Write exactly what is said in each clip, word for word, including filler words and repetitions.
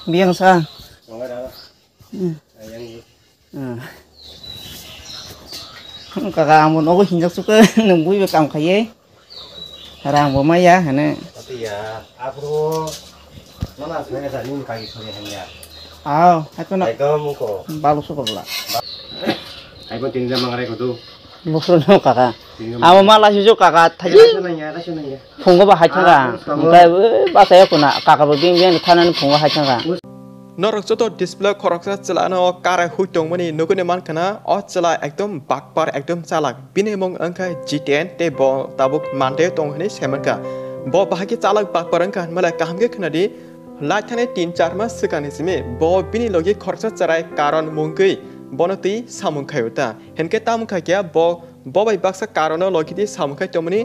Biyang sa. Tongo da. Hmm. Ayang ni. Hmm. Kaka, ang bo nogo hinjak suka, nung bui be kam khaiye. Rang bo maya hane. Ati ya, aphuru mana sene sa ning kagi sone hanya. Aw, hatu na. Ekdom ko. Balu suka bla. Ai bo tin jam mangare ko tu. Bufru no kaka. Tingwi amo ma laisi jo kaka thaisa. Raisa nangya, raisa nangya. Phungo ba hai thanga. Ah, phungo. Hingkai, eh, basa ya kuna kaka bo bing bing thanani phungo hai thanga. Norok joto display khoroksa chwla no karai hui tongmani nuguni mankha na, o chwla ekdom bakpar, ekdom chalak. Bini mung wngkha G ten tei bo tabuk manteo tongo hinwi saimankha. Bo bahai khe chalak bakpar wngkha hinmale kaham khe khwnadi. Lai thani tin char mas swkangni simi bo bini logi khoroksa chwrai karon mungwi bono twi samung khaio ta. Hinkhe tamo khaikhe bo, bo bai baksa karono logi twi samung khai tongmani,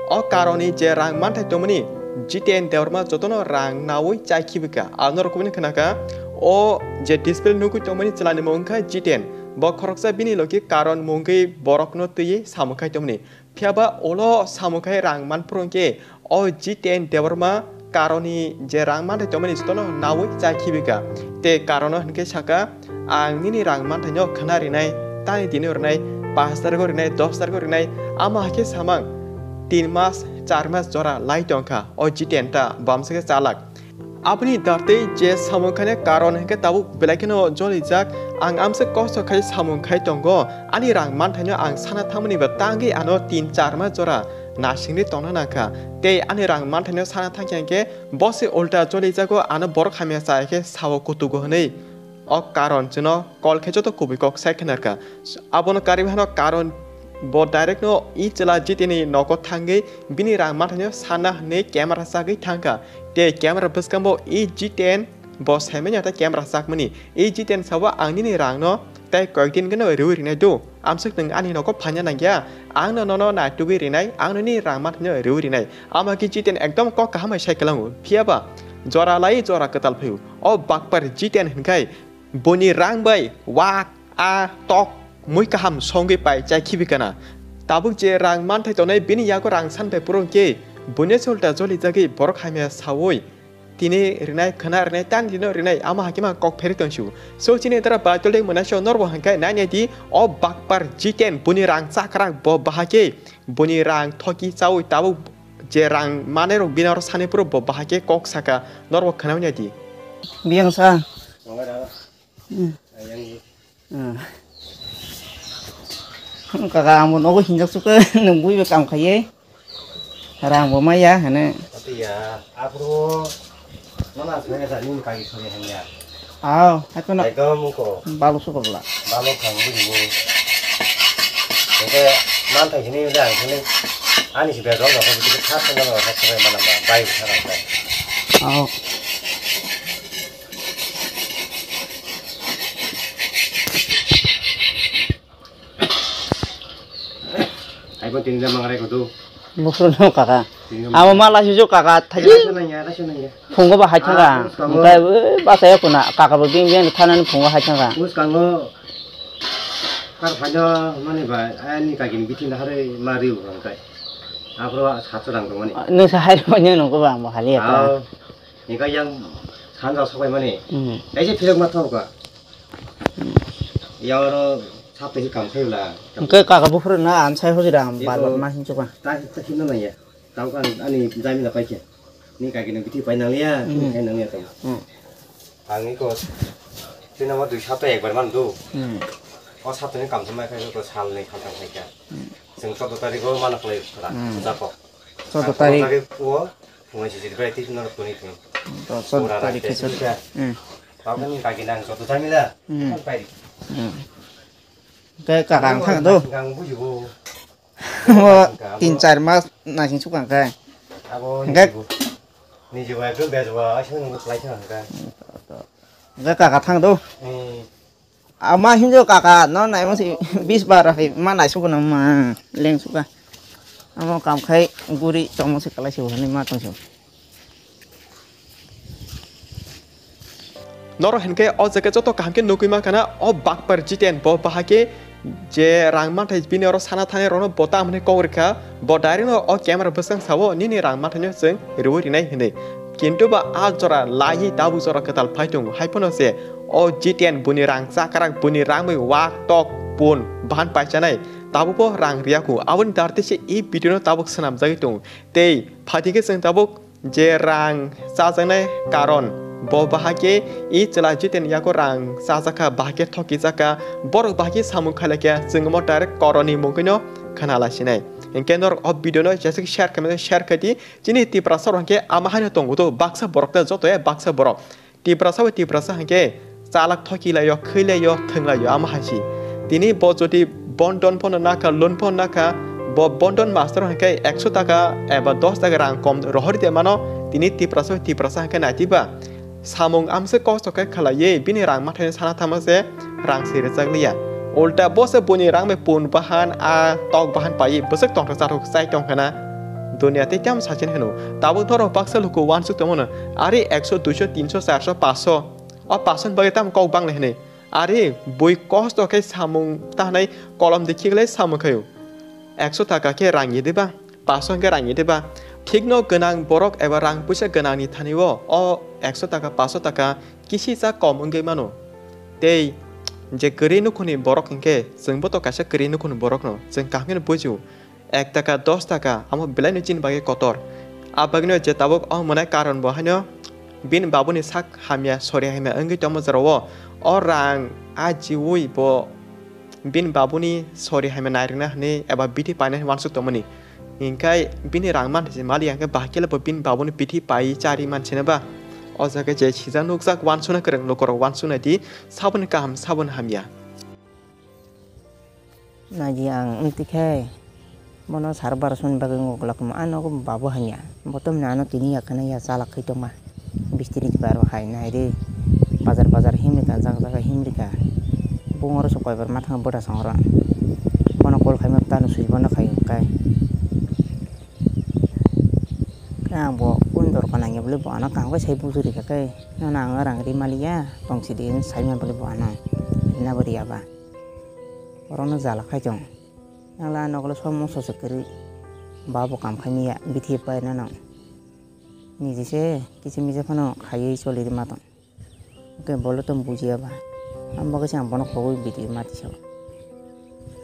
o karoni je rang manthai tongmani, Jiten Debbarma jotono rang naui chai khibika. Ano rokobini khnaka, o je display nugwi tongmani chwlani mung wngkha Jiten. Bo khoroksa bini logi karon mungwi borokno twiwi samung khai tongmani. Phiya ba ulo samung khai rang man phuru hwnkhe o Jiten Debbarma karoni je rang manthai tongmani jotono naui chai khibika. Tei karono hwnkhe saka, "Ang nini rang manthaino khna rinai, tani dino rinai, pash tariko rinai, dos tariko rinai." Amo hai khe samang tin mas, char mas jora lai tongkha o Jiten ta bamsa khe chalak. Aboni dartwi je samung khainai karon hwnkhe tabuk belai kheno jolijak. Ang amswk kosto khai samung khai tongo. Ani rang manthaino ang sana thangmani ba tangwi ano tin char mas jora nasingri tongna nangkha. Tei ani rang manthaino sana thangkhe hwnkhe bo se ulta jolijago, ano borok hamya chaya khe sao kutugo hwnwi. O karon chwno call khe joto kubui kok sai khwnarkha. Abono karwi hano karon bo direct no i chwla Jiteni nogo thangwi bini rang manthaino sana hwnwi camera chagwi thangkha. Tei camera bwskango i Jiten bo saimanya tei camera chakmani. I Jiten sabo, "Ang nini rangno tei koyekdin gwnw riwi rinai do. Amswk nwng ani nogo phaina nangya. Ang no nono naitugwi rinai, ang no nini rang manthaino riwi rinai." Ama khe Jiten ekdom kok kaham hai sai kwlango. Phiya ba jora lai jora kwtal phaio. O bakpar Jiten hwnkhai buini rang bai wak a tok mui kaham songwi pai chai khibi kana. Tabuk je rang manthai tongnai bini yago rang san bai phuru hwnkhe buino se ulta jolijagwi borok hamya saui tini rinai, khwna rinai, tani dino rinai, amo hakhe ma kok pheri tongsu. So chini dara ba tole mwnai so norbo hwnkhe nai nai di o bakpar Jiten buini rang chakrak bo bahai khe buini rang thoki chaui tabuk je rang manai rok bini oro sani phuru bo bahai khe kok saka norbo khwna nai di. Biyang sa. Hmm. Hmm. Kaka, ang bo nogo hinjak suka, nung bui be kam khaiye. Rang bo maya hane. Ati ya, aphuru mana sene sa ning kagi sone hanya. Aw, hatu na. Ekdom ko. Balu suka bla. Balu khang bui bo. Oke, mantai hini udah, hini. Ani si bedroom, apa begitu khas, mana, mana, mana, baik, mana, mana. Aw. Ai bo tin jam mangare ko tu. Bufru no kaka. Tin jam. Amo ma laisi jo kaka thaisa. Raisa nangya, raisa nangya. Phungo ba hai thanga. Ah, phungo. Hingkai, eh, basa ya kuna kaka bo bing bing thanani phungo hai thanga. Us kango kar phaino mani ba ani kagin bithi na hare ma riu hingkai. Aphuru satso rang tongmani. Nung sa hai rwmani nung ko ba mo hali ya ta. Ah, hingkai yang sanja sobai mani. Hmm. Kaisa philok ma thoka. Yaoro saptasi kam khaila. Hingke kaka bufru na ansai hojira ang bar bar ma hinchuka. Ta ta hinna nangya. Tang kan ani jami na paikhe. Ni kaki na bithi pai nangya, ni kai nangya tamo. Hmm. Ang iko sina mo dui sapta ekbar man do. Hmm. O sapta ni kam samai khai ko sal ni khaltang khai kha. Hmm. Chwng choudo tarikh o mana khlai phra. Hmm. Jako. Choudo tarikh. Choudo tarikh o phungai sijil bai twi norok toni thung. To choudo tarikh khe sir. Hmm. Tamo ni kaki nang choudo tarikh la. Hmm. Kan pai. Hmm. Khe kaka ang thang do. Ang bujibo. Mo tin char mas naising sukang khe. Abo hingke ni jibo. Ni jibo ekdom bejo wa asung nang khlai thang khe. Hingke kaka thang do. Hmm. Ama hinjo kaka no naimung si bis bar hai ma naisuk no ma leng suka. Amo kam khai guri tongmo se kalai se hwnwi ma tong se. Norok hinkhe o jaga joto kaham khe nugwi mankha na o bakpar Jiten bo bahai khe je rang manthai bini oro sana thani rokno bo tam hwnwi kok rwkha, bo direct no o camera bwskang sao nini rang manthaino chwng rwui rinai hwnwi. Kintu ba a jora laiwi tabuk jora kwtal phai tongo. Hai phano se o Jiten buni rang chakrak, buni rangwi wak tok pun bahan paichanai. Tabukbo rang riyaku. Aboni darti se e video no tabuk swnamjagwi tongo. Tei phatikhe chwng tabuk je rang chajaknai karon, bo bahai khe e chwla Jiten yago rang chajakha, bahai khe thokijak kha, borok bahai khe samung khailai khe chwng omo direct koroni mungwino khna lai sinai. Hinkhe norok o video no jeswk share khaimani share khai di. Chini Tiprasa rok hinkhe ama haino tongo to baksa borok tei joto ya baksa borok. Tiprasa bai Tiprasa hinkhe chalak thoki laio, khwi laio, thwng laio ama hai si. Tini bo jodi bondon phano nakha, loan phano nakha, bo bondon master hinkhe ekso taka eba dos taka rang kom rohori de mano, tini Tiprasa bai Tiprasa hinkhe naitiba. Samung amse kosto khe khalaiwi bini rang mathai sana thangma se rang se rwchak liya. Ulta bo se buni rang bai pun bahan a tok bahan paiwi bwswk tongthok chathok chai tong khana. Dunia tei tamo sachin hino. Tabuk norok baksa luku wansuk tongmano. Ari ekso, duiso, tinso, charso, paso. O paso ni bagwi tamo kok bang lai hinwi. Ari bui kosto khe samung ta hinwi kolom de khiklai samung khaio. Ekso taka khe rang ye diba? Paso hwnkhe rang ye diba? Thikno gwnang borok eba rang puisa gwnangni thani-o o ekso taka, paso taka kisisa kom wngwi mano. Tei je kwrwi nukhungni borok hwnkhe chwngbo to kaisa kwrwi nukhungni borokno chwng kaham kheno bujio. Ek taka, dos taka amo belaino chini bagwi kotor. A bagwino je tabuk o hwnmani karon bo haino bini babuni sak hamya, sori hamya wngwi tongma jorao o rang ajiui bo bini babuni sori hamya nairwkna hwnwi eba bithi painani wansuk tongmani. Hinkhe bini rang manthai se maliya hinkhe bahai khe bo bini babuni bithi pai chari mansinai ba. O jaga je sijak nukjak wansukna kwrwng lukurok wansuknai di saboni kaham saboni hamya. Naidi ang wngtwi khe bono sar barosoni bagwi wngwi glak kamo. Ano babu hamya. Bo tamni ano tini ya khana ya chalak khai tongma. Bis tris baro hai naidi. Bazar bazar himrika, jaga jaga himrika. Bung oro se koibar ma thang bwda song oro. Bono call khaima tano swi bono khai kai. Khe ang bo kundor kanang ya bole bo ano kaham khe sai bujui rikha khe. Nono ang rang ri maliya tong sidi sai ma bole bo ano. Rina bo riya ba. Borokno jala khai tong. Nangla nokolo somo sosok kwrwi. Ba bo kam khai miya, bithi pai nano. Niji se kisa misa phano khaiwi choli rwma tong. Hwnkhe bolo tong bujiya ba. Ang bagwi se ang bono khogwi bithi mati sao.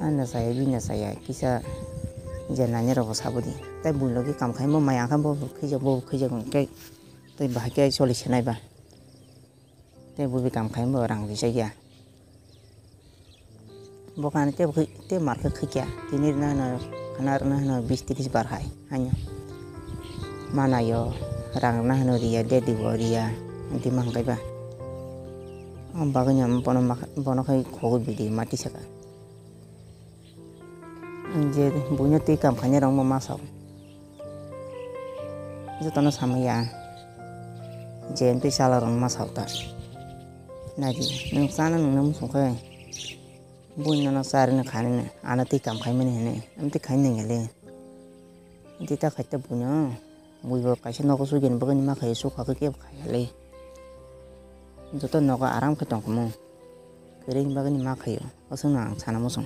Ang na saya, bini na saya, kisa je nani rok bo sabo di. Tai buino ki kam khai mo maya khe bo khijak, bo khijak hwnkhe tai bahai khe choli se nai ba. Tei bubi kam khai bo rang rijak ya. Bo kani tei bwkhwi tei mar khe khikya. Tini rwna hwno khana rwna hwno bis tris bar hai haino. Manayo rang rwna hwno riya, deti bo riya. Anti ma hwnkhe ba. Ang bagwino bono ma, bono khai khogwi bidi mati saka. Ang je buino twi kam khainai rok ma sao. Jotono samaya. Je twi chala rok ma sao ta. Naidi, nwng chana nungna muchung khe. Buino no charwino khanino, ano twi kam khaimani hinwi. Amtwi khainai nangya le. Twi ta khai ta buino. Bui bo kaisa nogo sugini bagwini ma khaio, sukha khe kebo khaiya le. Joto nogo aram khe tong kamo. Kwrwini bagwini ma khaio, aswkno ang sana muchung.